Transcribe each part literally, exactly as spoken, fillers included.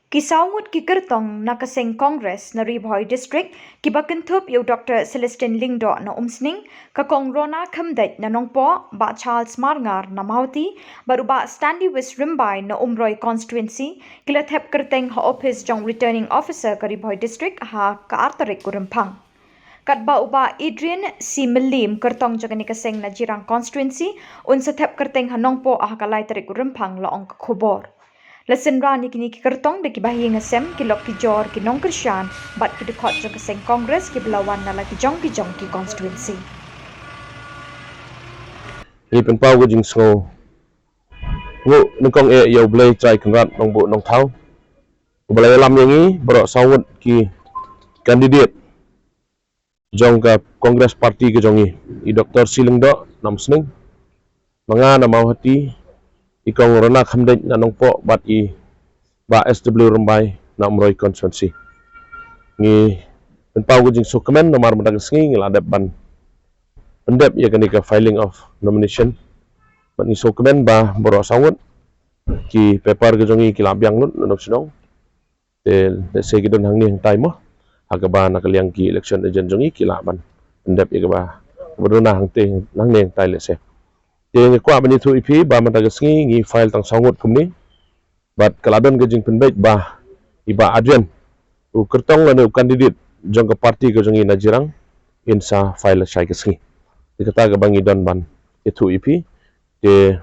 Ki saw ngut ki kyrtong na ka seng Congress na Ri Bhoi District, kiba kynthup ïa u Doctor Celestine Lyngdoh na Umsning, ka Kong Rona Khymdeit na Nongpoh, Bah Charles Marngar na Mawhati, bad u Bah Stanley Wis Rymbai na Umroi Constituency, ki la thep kyrteng ha ophis jong Returning Officer ka Ri Bhoi District ha ka ar tarik u Rymphang. Katba u Bah Adrian C Myllie, kyrtong jong kane ka seng na Jirang Constituency, un sa thep kyrteng ha Nongpoh ha ka lai tarik u Rymphang, la ong ka khubor. La synran ïa kine ki kyrtong da kiba ha ïing ha sem, ki lok ki jor, ki nongkyrshan bad ki dkhot jong ka seng Congress kiba la wan na la ki jong ki jong ki constituency. Ngi pynpaw ka jingsngew nguh nyngkong eh ïa U Blei Trai Kynrad Nongbuh Nongthaw, uba la ïalam ïa ngi baroh saw ngut ki candidate jong ka Congress Party ka jong ngi, i Doctor C Lyngdoh na Umsning, ma nga na Mawhati, i Kong Rona Khymdeit na Nongpoh bad i Bah S W Rymbai na Umroi Constituency. Ngi pynpaw ka jingsngewkmen namar mynta ka sngi ngi la dep ban pyndep ïa kane ka filing of nomination. Bad ngi sngewkmen ba baroh saw ngut ki paper ka jong ngi ki la biang lut na nong shnong. Te lehse ki don hangne hangtai mo, ha kaba na ka liang ki election agent jong ngi ki lah ban pyndep ïa kaba, kaba duna hangte, hangne hangtai lehse. Te nga kwah ban ïathuh ïa phi ba mynta ka sngi ngi file tang saw ngut kumne. Bad ka la don ka jingpynbeit ba i Bah Adrian, u kyrtong lane u candidate jong ka party ka jong ngi na Jirang, in sa file lashai ka sngi. Te kata kaba ngi don ban ïathuh ïa phi. Te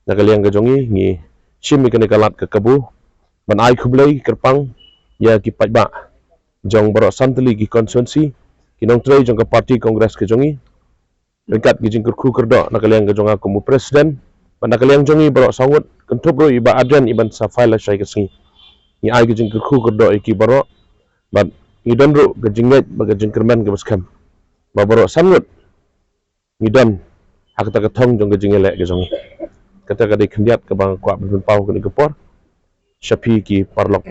na ka liang ka jong ngi ngi shim ïa kane ka lad ka kabu ban ai khublei kyrpang ïa ki paidbah jong baroh san tylli ki constituency, ki nongtrei jong ka party Congress ka jong ngi. Ryngkat ki jingkyrkhu kyrdoh na ka liang ka jong nga kum u president, bad na ka liang jong ngi baroh saw ngut, kynthup ruh i Bah Adrian, i ban sa file lashai ka sngi. Ngi ai ki jingkyrkhu kyrdoh ïa ki baroh, bad ngi don ruh ka jingngeit bad ka jingkyrmen kaba skhem ba baroh san ngut ngi don ha kata ka thong jong ka jingïaleh ka jong ngi. Kata ka dei khyndiat kaba nga kwah ban pynpaw kane ka por sha phi ki paralok.